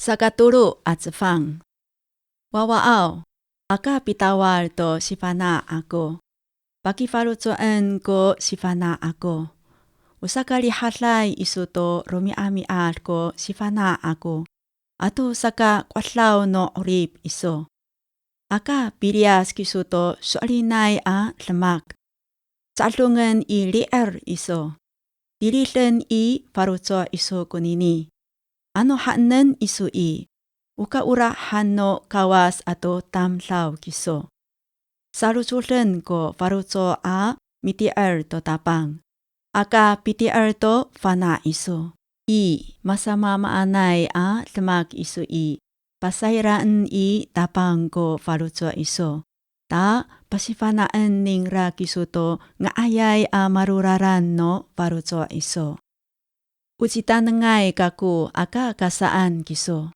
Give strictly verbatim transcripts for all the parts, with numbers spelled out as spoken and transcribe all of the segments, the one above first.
Sakatolo a cefang. Wawaaw, aka pitawal to sifana' ako. Pakifaloco'en ko sifana' ako. O sakalihaday iso to romi'ami'ad ko sifana' ako. Ato sakako'edaw no 'orip iso. Aka piliyas kiso to so'elinay a demak. Ca'edongen i li'er iso. Tiliden i faloco' iso konini. Ano haenen iso i, o kaolahan no Kawas ato tamdaw kiso. Salocoden ko faloco' a miti'er to Tapang. Aka piti'er to fana' iso. I masamaamaanay a demak iso i, pasayraen i Tapang ko faloco' iso. Ta pasifana'en ningra kiso to nga'ayay a malolalan no faloco' iso. O citanengay kako aka kasaan kiso.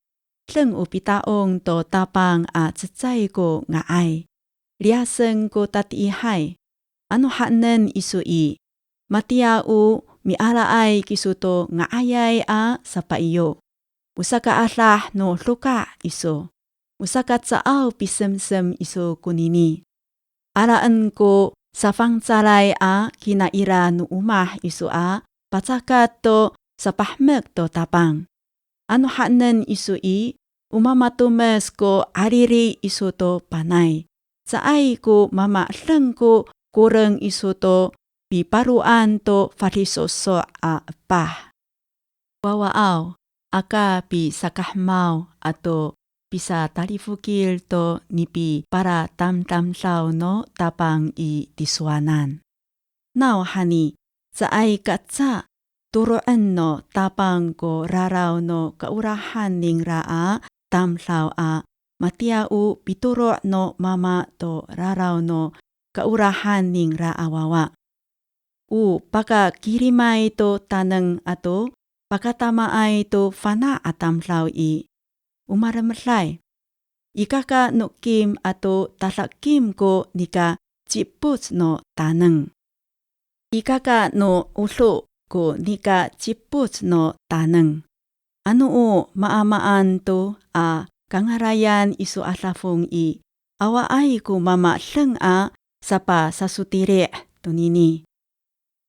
Deng o pita'ong to Tapang a cecay ko nga'ay. Liyasen ko tatiihay. Ano haenen iso i, matiya o mialaay kiso to nga'ayay a sapaiyo. O sakaadah no doka' iso. O sakacaaw pisemsem iso konini. Alaen ko safangcalay a kinaira no omah iso a pacakat to sapahemek to Tapang. Ano haenen iso i, o mamatomes ko 'ariri iso to panay. Caay ko mamadeng ko koreng iso to piparoan to fadisoso' a epah. Wawaaw, aka pisakahemaw ato pisatalifokil to nipipalatamdamdaw no Tapang i tisowanan. Nawhani, caay kaca toro'en no Tapang ko raraw no kaolahan ningra a tamdaw a matiya o pitoro' no mama to raraw no kaolahan ningra a wawa. O pakakilimay to taneng ato pakatamaay to fana' a tamdaw i, o malemeday. Ikaka no kim ato tada kim ko nika cipoc no taneng. Ikaka no odo ko nika cipoc no taneng. Ano o maamaan to a kangarayan iso a dafong i, awaay ko mamadeng a sapasasotili' tonini.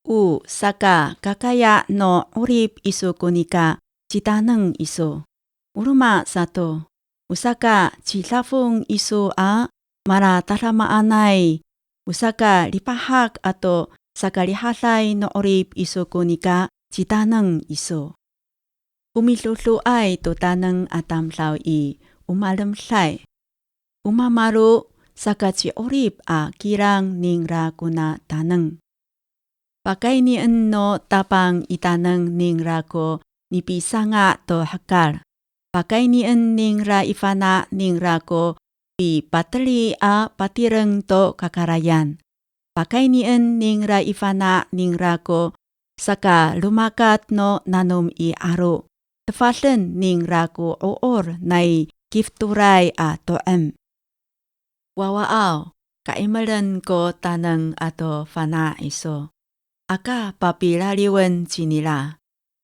O sakakakaya' no 'orip iso ko nika citaneng iso. O roma sato, o sakacidafong iso a malatadamaanay, o sakalipahak ato sakalihaday no 'orip iso ko nika citaneng iso. O midodoay to taneng a tamdaw i, o malemeday. O mamaro sakaci'orip a kilang ningra kona taneng. Pakaynien no Tapang i taneng ningra ko nipisanga' to hekal. Pakaynien ningra i fana' ningra ko pipateli a patireng to kakarayan. Pakaynien ningra i fana' ningra ko sakalomakat no nanom i 'aro. Tefaden ningra ko 'o'ol nai kifetoray a to'em. Wawaaw, ka'imelen ko taneng ato fana' iso. Aka papilaliwen cinira.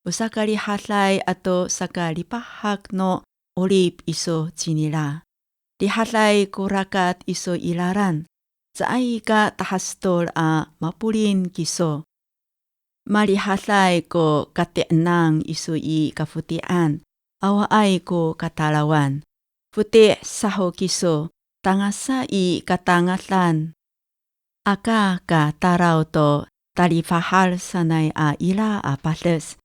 O sakalihaday ato sakalipahak no 'orip iso cinira. Lihaday ko rakat iso i lalan. Caay ka tahastol a mapolin kiso. Malihaday ko kati'nang iso i kafoti'an, awaay ko katalawan. Foti' saho kiso, tangasa i katangadan. Aka ka talaw to talifahal sanay a ira a pades.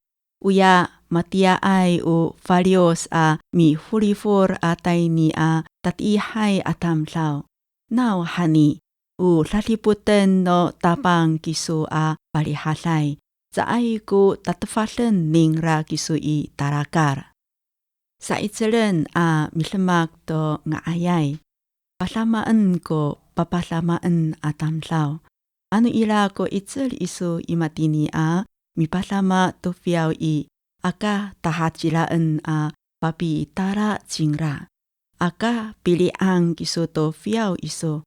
Oya matiyaay o faliyos a miholifor a tayni a tatiihay a tamdaw. Nawhani, o dadipoten no Tapang kiso a palihaday, caay ko tatefaden ningra kiso i talakal. Sa'icelen a midemak to nga'ayay. Padamaen ko papadamaen a tamdaw. Ano ira ko 'icel iso i matini a mipadama to fiyaw i, aka tahacilaen a papitala cingra. Aka pili'ang kiso to fiyaw iso,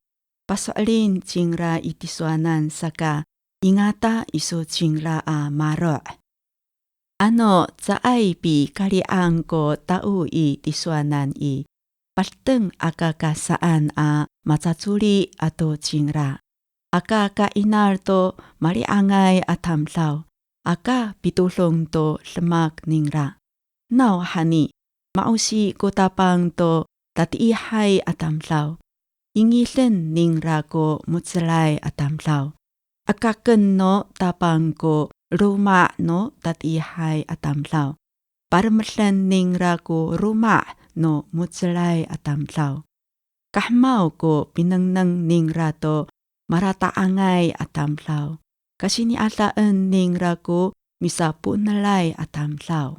paso'elin cingra i tisowanan saka ingata iso cingra a maro'. Ano caay pikali'ang ko tao i tisowanan i, paleteng aka ka saan a macacoli ato cingra. Aka ka 'inal to mali'angay a tamdaw, aka pitodong to demak ningra. Nawhani, ma'osi ko Tapang to tatiihay a tamdaw. Ingiden ningra ko mo^celay a tamdaw. Akaken no Tapang ko loma' no tatiihay a tamdaw. Palemeden ningra ko loma' no mo^celay a tamdaw. Kahemaw ko pinengneng ningra to malata'angay a tamdaw. Kasini'adaen ningra ko misapo'enelay a tamdaw.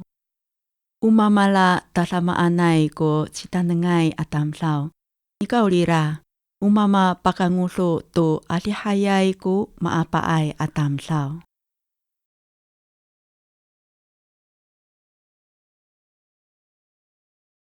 O mamatadamaanay ko citanengay a tamdaw. Nikawrira, o mamapakangodo to adihayay ko maapaay a tamdaw.